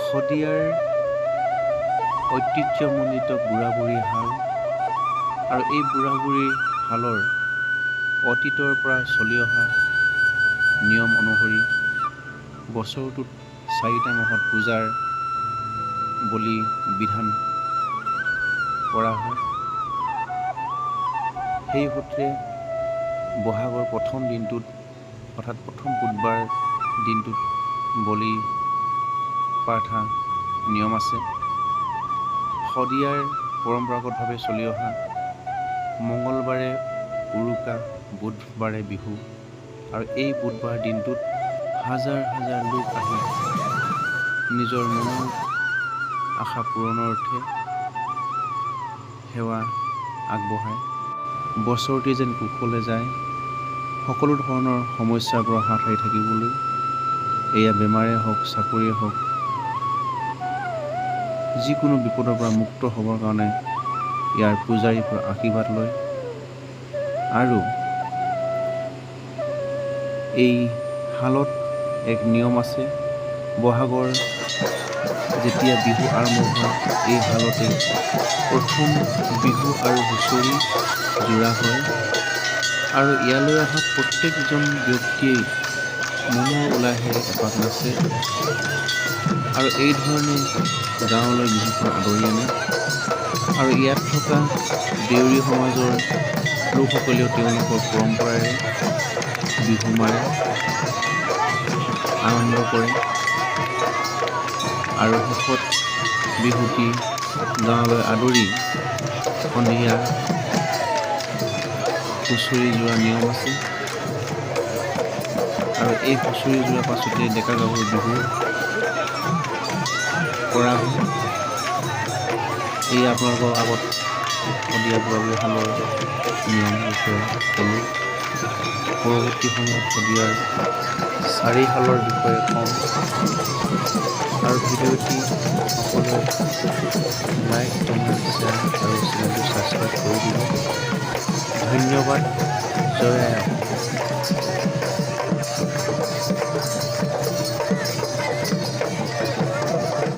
শদিয়াৰ ঐতিহ্যমণ্ডিত বুঢ়া বুঢ়ী শাল আৰু এই বুঢ়া বুঢ়ী শালৰ অতীতৰ পৰা চলি অহা নিয়ম অনুসৰি বছৰটোত চাৰিটা মাহত পূজাৰ বলি বিধান কৰা হয়। সেই সূত্ৰে বহাগৰ প্ৰথম দিনটোত, অৰ্থাৎ প্ৰথম বুধবাৰ দিনটোত বলি পাঠা নিয়ম আছে। শদিয়াৰ পৰম্পৰাগতভাৱে চলি অহা মঙলবাৰে উৰুকা, বুধবাৰে বিহু আৰু এই বুধবাৰ দিনটোত হাজাৰ হাজাৰ লোক আহি নিজৰ মনৰ আশা পূৰণৰ অৰ্থে সেৱা আগবঢ়ায়। বছৰটি যেন কুশলে যায়, সকলো ধৰণৰ সমস্যাৰ পৰা হাত সাৰি থাকিবলৈ, এয়া বেমাৰে হওক, চাকৰিয়ে হওক, যিকোনো বিপদৰ পৰা মুক্ত হ'বৰ কাৰণে ইয়াৰ পূজাৰীৰ পৰা আশীৰ্বাদ লয়। আৰু এই শালত এক নিয়ম আছে, বহাগৰ যেতিয়া বিহু আৰম্ভ হয়, এই শালতে প্ৰথম বিহু আৰু হুঁচৰি যোৰা হয় আৰু ইয়ালৈ অহা প্ৰত্যেকজন ব্যক্তিয়েই মনৰ উলাহেৰে এপাক নাচে আৰু এই ধৰণে গাঁৱলৈ বিহুখন আদৰি আনে। আৰু ইয়াত থকা দেউৰী সমাজৰ লোকসকলেও তেওঁলোকৰ পৰম্পৰাৰে বিহু মাৰে, আনন্দ কৰে আৰু শেষত বিহুটি গাঁৱলৈ আদৰি সন্ধিয়া হুঁচৰি যোৱা নিয়ম আছে। আৰু এই হুঁচৰি যোৱাৰ পাছতে ডেকা গাভৰু বিহু কৰা হয়। এই আপোনালোকৰ আগত শদিয়া বুঢ়া শালৰ নিয়ম বিষয়ে ক'লোঁ। পৰৱৰ্তী সময়ত শদিয়াৰ চাৰি শালৰ বিষয়ে ক'ম। আৰু ভিডিঅ'টি সকলোৱে লাইক, কমেণ্ট, শ্বেয়াৰ আৰু চেনেলটো ছাবস্ক্ৰাইব কৰি দিব। ধন্যবাদ। জয় আই অসম।